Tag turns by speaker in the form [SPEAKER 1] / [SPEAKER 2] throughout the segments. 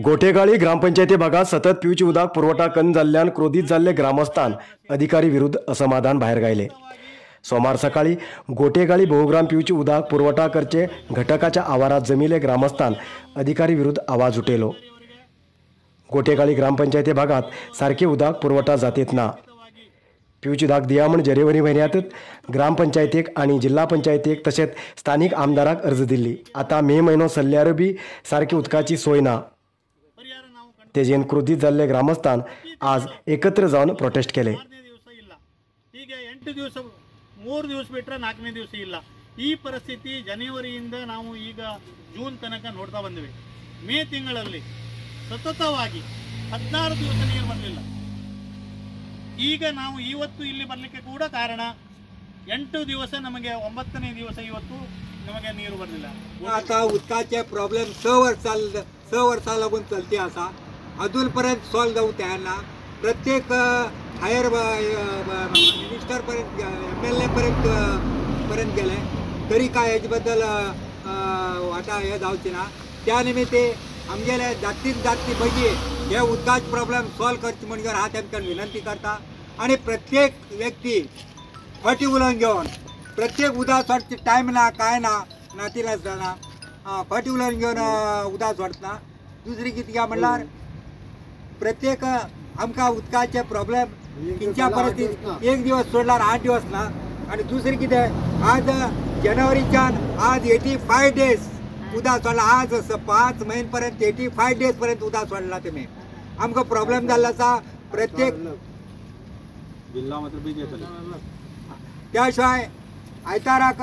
[SPEAKER 1] गोटेगाळी ग्रामपंचायती भागात सतत पिवची उदक पुरवठा कमी जाल्ल्यान क्रोधित जाल्ले ग्रामस्थान अधिकारी विरुद्ध असमाधान भायर गायले। सोमार सकाळी गोटेगाळी बहुग्राम पिवची उदक पुरवठा करचे घटकाच्या आवारात जमिले ग्रामस्थान अधिकारी विरुद्ध आवाज उठेलो। गोटेगाळी ग्रामपंचायती भागात सारखे उदक पुरवठा जातेत ना। पिवची उदक दिया म्हण जानेवारी म्हयन्यांतच ग्रामपंचायतीक आनी जिल्हा पंचायतीक तशेंच स्थानिक आमदाराक अर्ज दिल्ली। आता मे म्हयनो सरल्यारूय बी सारकी उदकाची सोय ना। तेजेन क्रोधित जाल्ले ग्रामस्थान आज एकत्र जावन प्रोटेस्ट केले।
[SPEAKER 2] 8 ದಿವಸ 3 ದಿವಸ ಬಿಟ್ಟರೆ 4ನೇ ದಿವಸ ಇಲ್ಲ। ಈ ಪರಿಸ್ಥಿತಿ ಜನವರಿಯಿಂದ ನಾವು ಈಗ ಜೂನ್ ತನಕ ನೋಡ್ತಾ ಬಂದಿವಿ। ಮೇ ತಿಂಗಳಲ್ಲಿ ಸತತವಾಗಿ 16 ದಿವಸ ನೀರು ಬರಲಿಲ್ಲ। ಈಗ ನಾವು ಇವತ್ತು ಇಲ್ಲಿ ಬರಲಿಕ್ಕೆ ಕೂಡ ಕಾರಣ 8 ದಿವಸ ನಮಗೆ 9ನೇ ದಿವಸ ಇವತ್ತು ನಮಗೆ ನೀರು ಬರಲಿಲ್ಲ।
[SPEAKER 3] आता उदकाचे प्रॉब्लेम 6 वर्सां लागून चलती आसा, अजून पर्यंत सॉल्व जावंक तयार ना। प्रत्येक हायर मिनिस्टर पर्यंत MLA पर्यंत गेले तरी काय हेजे बद्दल आतां हें जावचें ना। त्या निमित्ते आमगेले जातीन जातली बेगीन हे उदकाचे प्रॉब्लेम सॉल्व करचे म्हण हांव तेमकां विनंती करता। आनी प्रत्येक व्यक्ती फाटी उलोवन घेवन प्रत्येक उदक सोडचे टायम ना काय ना नाती नासतना फाटी उलोवन घेवन उदक सोडना। दुसरी कितें काय म्हणल्यार प्रत्येक आमकां उदकाचे प्रॉब्लेम किंच्या परत एक दिवस सोडल्यार 8 दिवस ना। आनी दुसरें कितें आज जानेवारीच्यान आज 85 डेज उदक सोडला, आज 5 म्हयने पर्यंत 85 डेज पर्यंत उदक सोडला तुमी। आमकां प्रॉब्लेम जाल्लो आसा प्रत्येक त्या शिवाय आयताराक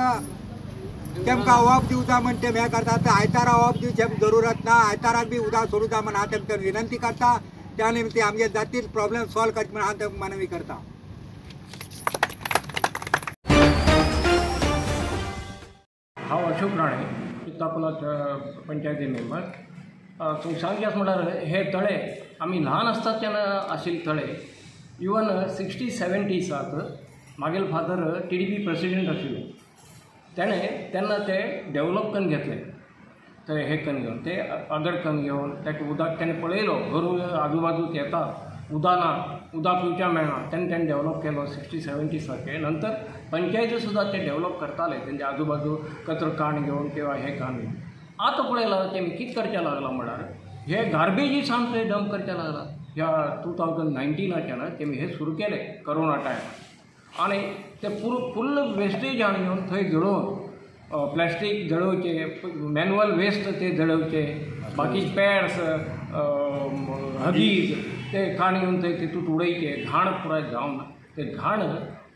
[SPEAKER 3] तेमकां ऑफ दिवचा म्हण ते हें करतात, आयतारा ऑफ दिवचे जरुरत ना, आयताराक बी उदक सोडूं जाय म्हण हांव तेमकां विनंती करता। त्या निमित्ते आमगे जातीर प्रॉब्लेम सॉल्व करचे म्हण हांव तेमकां मानवी करता।
[SPEAKER 4] हांव अशोक राणे, चित्तापुला पंचायती मेंबर। सांगचें आसा म्हणल्यार हे तळे आमी ल्हान आसता तेन्ना आशिल्ले तळे, इवन 60-70साक मागेल फादर TDP president आशिल्लो, तेणें तेन्ना ते डेवलप करून घेतले। ते हे करून घेवन ते आगड करून घेवन ताका उदक तेणें पळयलो, गोरू आजूबाजूक येता उदक ना, उदक पिवच्या मेळना, तेन्ना तेणें डेवलप केलो 60-70साके। नंतर पंचायती सुद्दां ते डेवलप करताले, तेंच्या आजूबाजू कचरो काण घेवन किंवा हे काण घेवन। आतां पळयलां तेमी कितें करचें लागलां म्हळ्यार हे गार्बेजीस आम थंय डंप करचें लागला। ह्या 2019च्यान तेमी हे सुरू केलें करोना टायमार, आनी ते फुल्ल वेस्टेज हाडून घेवन थंय जळोवन प्लास्टीक जळोवचे, मॅन्युअल वेस्ट ते जळोवचे, बाकी पॅड्स हगीज ते काण घेवन थंय तितूंत उडयचे, घाण पुराय जावन ते घाण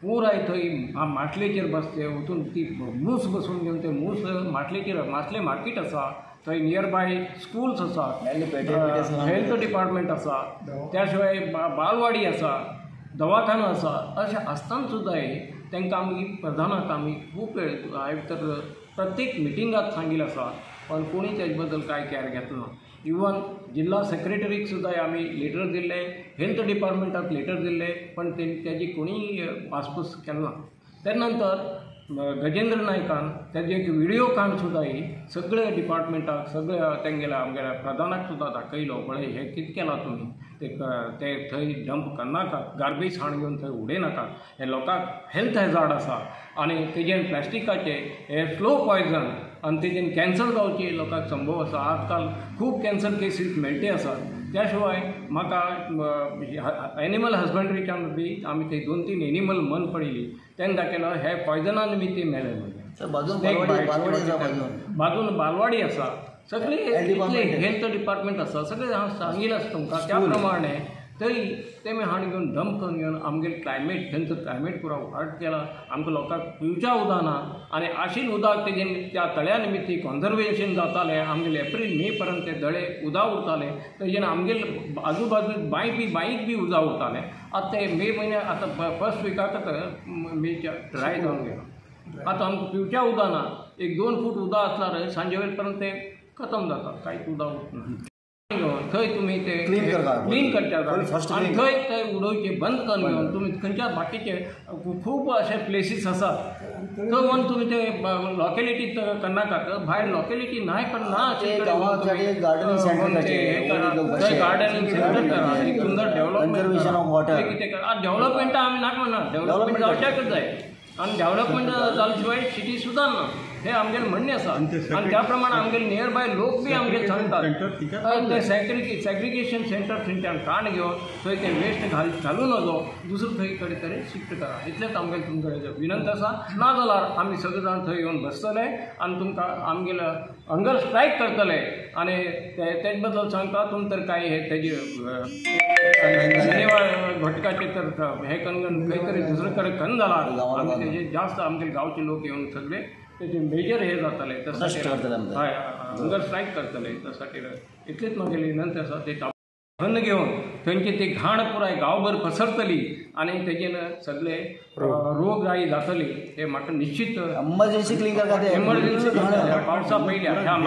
[SPEAKER 4] पुराय थंय माटलेचेर बसते, वचून ती मूस बसून घेवन ते मूस माटलेचेर, माटले मार्केट आसा थंय नियर बाय स्कूल्स आसा, हेल्थ डिपार्टमेंट आसा, त्या शिवाय बालवाडी आसा, दवाखानो आसा। अशें आसतना सुद्दां तांकां आमी प्रधानाक आमी खूब वेळ हांवें तर प्रत्येक मिटिंगाक सांगिल्लें आसा, पण कोणी तेजे बद्दल कांय कॅर घेतलो ना। इवन जिल्हा सेक्रेटरीक सुद्दां आमी लेटर दिल्ले, हेल्थ डिपार्टमेंटाक लेटर दिल्ले, पण तेजी कोणीय वासपूस केली ना। त्या नंतर गजेंद्र नायकान तेजे एक व्हिडिओ काण सुद्दां सगळे डिपार्टमेंटाक सगळ्या तेंगेल्या आमगेल्या प्रधानाक सुद्दां दाखयलो, पळय हें कितें केलां तुमी, ते थंय डंप करनाका, गार्बेज हाडून घेवन थंय उडयनाका, हे लोकांक हेल्थ हॅजार्ड आसा आनी तेजेन प्लास्टिकाचे हे स्लो पॉयजन आनी तेजेन कॅन्सर जावचे लोकांक संभव आसा। आजकाल खूब कॅन्सर केसीस मेळटे आसात। त्या शिवाय म्हाका एनिमल हजबंड्रीच्यान बी आमी ते 2-3 एनिमल मन पडिल्ली तेन्ना दाखयलो हे पॉयजना निमित्त मेले म्हणून। बाजून बालवाडी आसा, सगळे हेल्थ डिपार्टमेंट आसा, सगळे हांव सांगिल्लें आसा तुमकां त्या प्रमाणे तरी तेमी हाडून घेवन डंप करून घेवन आमगेलें क्लायमेट, थंयचो क्लायमेट पुरो वाट केला, आमकां लोकांक पिवच्या उदक ना आनी आशिल्लें उदक तेजेन त्या तळ्या निमित्ती कॉन्जर्वेशन जातालें। आमगेले एप्रील मे पर्यंत ते दळे उदक उरताले, तेजेन आमगेले आजू बाजू बांय बी बांयक बी उदक उरतालें। आतां ते मे म्हयन्या आतां फर्स्ट विकाकच मेच्या ड्राय जावन गेलो। आतां आमकां पिवच्या उदक ना, 1-2 फूट उदक आसल्यार सांजे वेळ पर्यंत ते खतम जाता, कांयच उदक उरना। घेवन थंय तुमी ते क्लीन करच्या आनी थंय थंय उडोवचे बंद करून घेवन तुमी खंयच्या बाकीचे खूब अशे प्लेसीस आसात थंय वचून तुमी ते लोकेलिटीत करनाकात, भायर लोकेलिटी नाय पण ना अशे गार्डनिंग सेंटर करा, सुंदर डेव्हलपमेंट कितें करा. डेव्हलपमेंट आमी नाका म्हणना, डेव्हलपमेंट जावच्याकच जाय आनी डेव्हलपमेंट जाले शिवाय सिटी सुदारना हे आमगेलें म्हणणें आसा. आनी त्या प्रमाणे आमगेले नियर बाय लोक बी आमगेले सांगतात ते सेग्रिगेशन सेंटर थंयच्यान काण घेवन थंय ते वेस्ट घालूं नजो, दुसरो थंय कडेन तरी शिफ्ट करा, इतलेंच आमगेलें तुमचे कडेन विनंती आसा. ना जाल्यार आमी सगळे जाण थंय येवन बसतले आनी तुमकां आमगेले हंगर स्ट्रायक करतले आनी तेज बद्दल सांगता तुमी तर कांय हे तेजे घटकाचे तर हे करून खंय तरी दुसरे कडेन कन्न जाला आमी तेजे जास्त आमगे गांवचे लोक येवन सगळे तेजे मेजर हे जातले, हय हंगर स्ट्रायक करतले. त्या खातीर इतलीच म्हगेली विनंती आसा ते बंद घेवन थंयची ती घाण पुराय गांवभर पसरतली आनी तेजेन सगळे रोगराई जातली हे म्हाका निश्चित.
[SPEAKER 5] एमर्जन्सी क्लीन करता,
[SPEAKER 4] एमर्जन्सी पावसा पयल्या ह्या